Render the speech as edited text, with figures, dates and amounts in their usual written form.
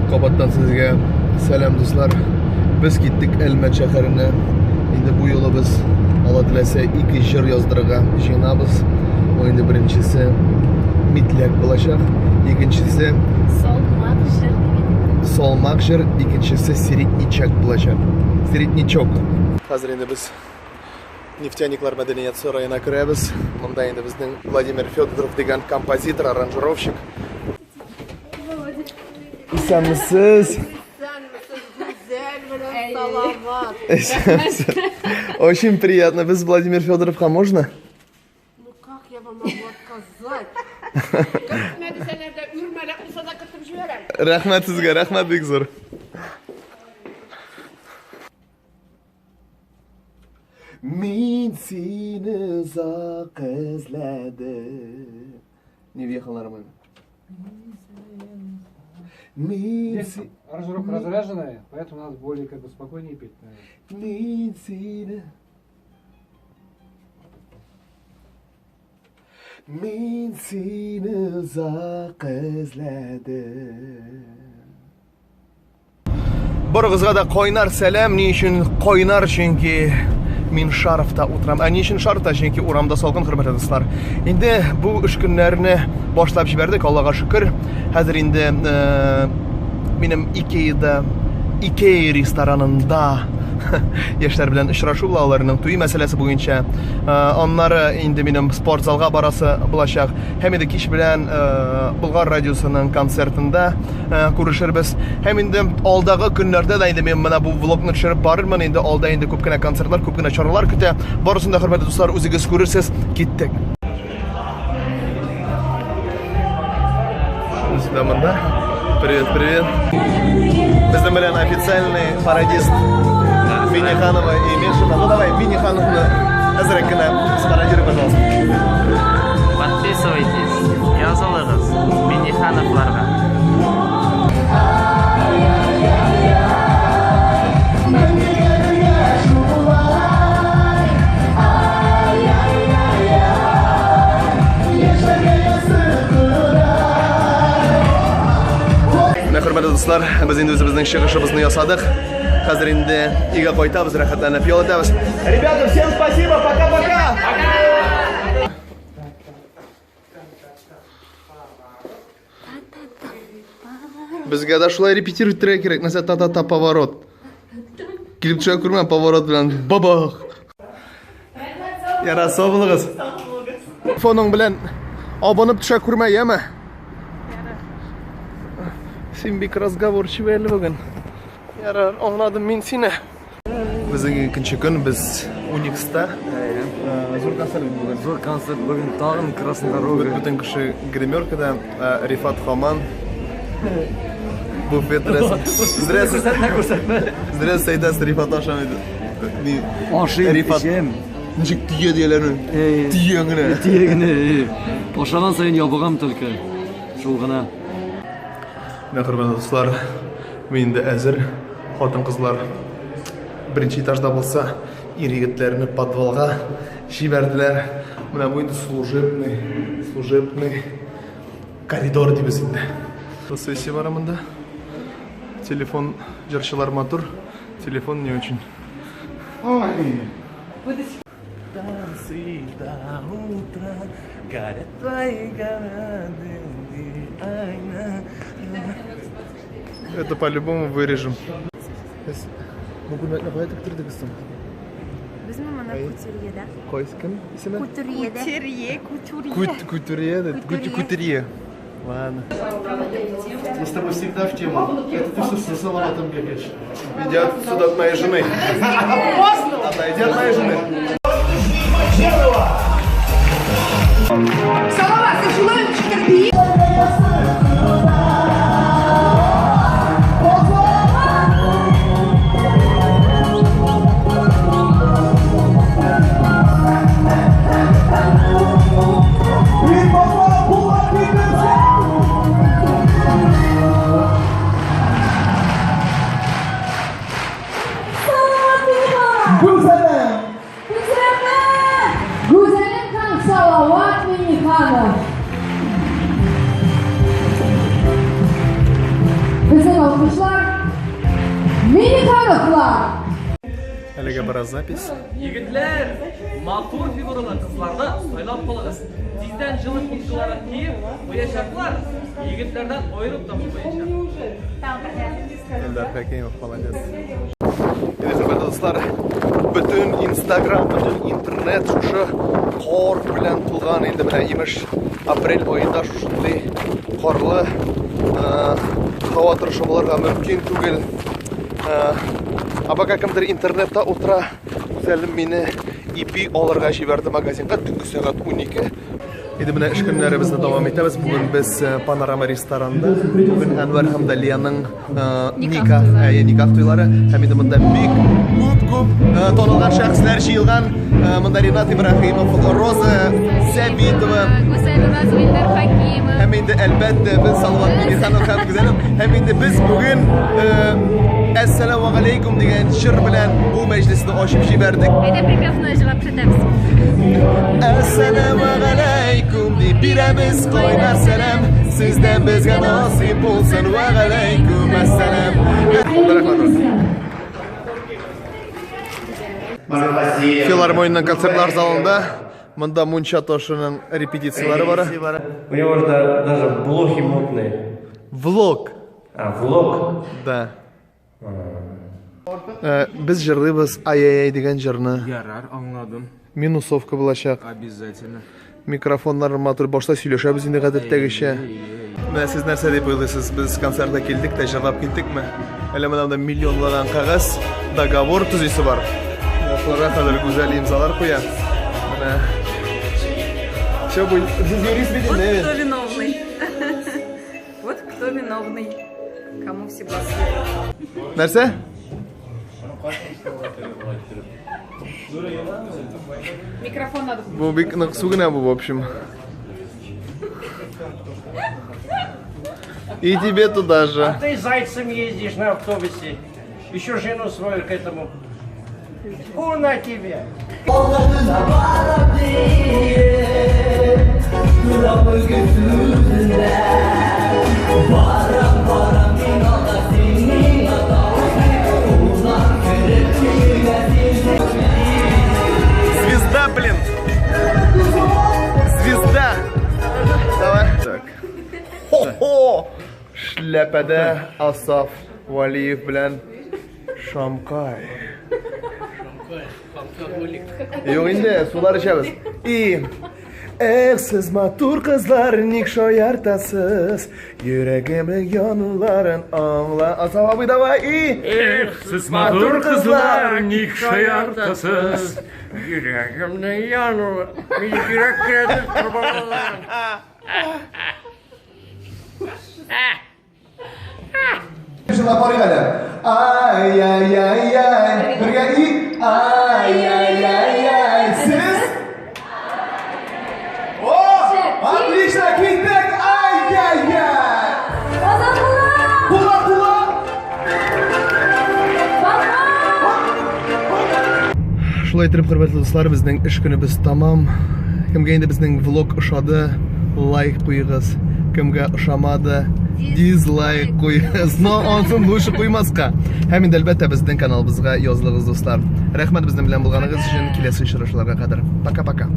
Кабаттан сезгә сәлам, дуслар. Без киттек Әлмәт шәһәренә. Инде бу юлы без, Алла теләсә, ике җыр яздырырга җыенабыз. Ул инде беренчесе Митләк булачак, икенчесе Салмак җыр дип. Салмак җыр, икенчесе Середнячок булачак. Середнячок. Хәзер инде без Нефтяниклар мәдәният сараена керәбез. Монда инде безнең Владимир Федоров дигән композитор, аранжировщик. Исәнмесез. Исәнмесез. Очень приятно. Без Владимир Федоровка можно? Ну как я вам могу отказать? Кертмә дисәләр дә, үрмәләп булса да кертеп җибәрәм. Рәхмәт сезгә, рәхмәт бик зур. Мин сине озак эзләдем. Не въехал нормально. Мин Здесь аранжировка разряженная, поэтому надо более как бы спокойнее петь, наверное. Мин сине. Мин сине озак эзләдем. Барыгызга да кайнар сәлам. Ни өчен кайнар? Чөнки мин шарфта утырам. Ә ни өчен шарфта? Чөнки урамда салкын, хөрмәтле дуслар. Инде бу эш көннәрне башлап җибәрдек, Аллага шөкер. Хәзер инде минем Икеяда, Икея ресторанында яшьләр белән очрашу була, аларның туй мәсьәләсе буенча. Аннары инде минем спорт залга барасы булачак. Һәм инде кич белән Болгар радиосының концертында күрешербез. Һәм инде алдагы көннәрдә дә инде мин менә бу влогны төшереп барырмын. Инде алда инде күп кенә концертлар, күп кенә чаралар көтә. Барысын да, хөрмәтле дуслар, үзегез күрерсез. Киттек. Шунысы да монда. Привет, привет. Безнең белән официальный пародист Миниханова и Мишина. Ну давай, Минихановны әзрәк кенә спародируй, пожалуйста. Подписывайтесь, язылыгыз Минихановларга. Менә, хөрмәтле дуслар, без инде үзебезнең чыгышыбызны ясадык. Хәзер инде өйгә кайтабыз, рәхәтләнеп ял итәбез. Ребята, всем спасибо, пока-пока! Безгә дә шулай репетировать итәргә кирәк. Нәрсә та-та-та поворот. Килеп төшә күрмә поворот белән. Бабах! Яра, сау булыгыз. Фоның белән абынып төшә күрмә, яме? Син бик разговорчивый әле бүген. Ярар, аңладым мин сине. Безнең икенче көн, без Уникста. Зур концерт бүген. Зур концерт бүген тагын Красная дорога. Бөтен кеше гримеркада. Рифат Хаман. Буфет рәсем. Здрасте. Күрсәтмә, Здрасте, әйтәсез, Рифат ашамый. Ашыйм, Рифат. эчәм. Ничек тия дияләрме? Тия генә. Тия генә. Ашаган саен ябыгам только. Шул гына. Менә, хөрмәтле дуслар, мин инде әзер. Хатын-кызлар беренче этажда булса, ир-егетләрне подвалга җибәрделәр. Менә бу инде служебный, служебный коридор дибез инде. Сессия бара монда. Телефон җырчылар матур, телефон не очень. Ой. Танцы до утра, горят твои города, Это по-любому вырежем. Бу күлмәкне кая тектердегез соң? Безнең моны кутюрьеда. Кайсы кем исеме? Кутюрьеда. Кутюрье, кутюрье. Кут, кутюрье, да? Кутюрье. Кутюрье. Ладно. Мы с тобой всегда в тему. Это ты все с Салаватом бегаешь. Иди отсюда от моей жены. Отойди от моей жены. Салават, син шулай ук читер Гүзәлем! алучылар Миннехановлар! Әлегә бара запись. Егетләр, матур фигуралы кызларны сайлап калыгыз. Тиздән җылы курткаларын киеп куячаклар. Егетләрдән аерып та булмаячак. Эльдар Хәкимов, молодец. Инде, хөрмәтле дуслар, бөтен Инстаграм, бөтен интернет шушы кар белән тулган. Инде менә имеш апрель аенда шушындый карлы һава торышы булырга мөмкин түгел. А пока кемдер интернетта утыра, Гүзәлем мине ипи алырга җибәрде магазинга төнге сәгать 12. Инде менә эш көннәребезне дәвам итәбез. Бүген без Панорама ресторанда. Бүген Әнвәр һәм Далиянең никах, әйе, никах туйлары. Һәм инде монда бик күп-күп танылган шәхесләр җыелган. Монда Ринат Ибраһимов, Роза Сәбитова, Гүзәл Уразова, Илдар Хакимов. Һәм инде әлбәттә без Салават Миңнеханов һәм Гүзәлем. Һәм инде без бүген Әссәламу алейкум дигән җыр белән бу мәҗлесне ачып җибәрдек. Әйдә припевны җырлап күрсәтәбез. Әссәламу алейкум дип бирәбез кайнар сәлам. Сездән безгә насыйп булсын вә галәйкүм әссәлам. Филармониянең концертлар залында монда Мунча ташының репетицияләре бара. У него же даже блохи мутные. Влог. А, влог? Да. Без җырлыйбыз Ай-яй-яй дигән җырны. Ярар, аңладым. Минусовка булачак. Обязательно. Микрофоннар матур, башта сөйләшәбез инде гадәттәгечә. Менә сез нәрсә дип уйлыйсыз? Без концертка килдек тә җырлап киттекме? Әллә менә монда миллионлаган кәгазь, договор төзисе бар. Шуларга хәзер Гүзәл имзалар куя. Менә. Все будет. Сез юрист бит инде. Вот кто виновный. Вот кто виновный. Кому все басы. Нәрсә? Микрофон надо. Бу бик нык су гына бу, в общем. И тебе туда же. А ты зайцем ездишь на автобусе. Еще жену свою к этому. Фу на тебе. Звезда, блин! Звезда! Давай. Так. Хо-хо! Шляпәдә Асаф Валиев белән Шамкай. Юк инде, сулар эчәбез. И Эх, сез матур кызлар, ник шаяртасыз? Йөрәгемнең януларын аңла. Асаф абый, давай, и! Эх, сез матур кызлар, ник шаяртасыз? Йөрәгемнең януы, мине йөрәк керәде, корбанлар. Җырлап барыйк әле. Ай-яй-яй-яй. Бергә и ай-яй-яй-яй. Сез? О! Отлично, киттек! Ай-яй-яй! Куллар, куллар! Шулай итеп, хөрмәтле дуслар, безнең эш көнебез тамам. Кемгә инде безнең влог ошады, лайк куегыз. Кемгә ошамады, дизлайк куегыз. Но ансын лучше куймаска. Һәм инде әлбәттә безнең каналыбызга язылыгыз, дуслар. Рәхмәт безнең белән булганыгыз өчен. Киләсе очрашуларга кадәр. Пока-пока.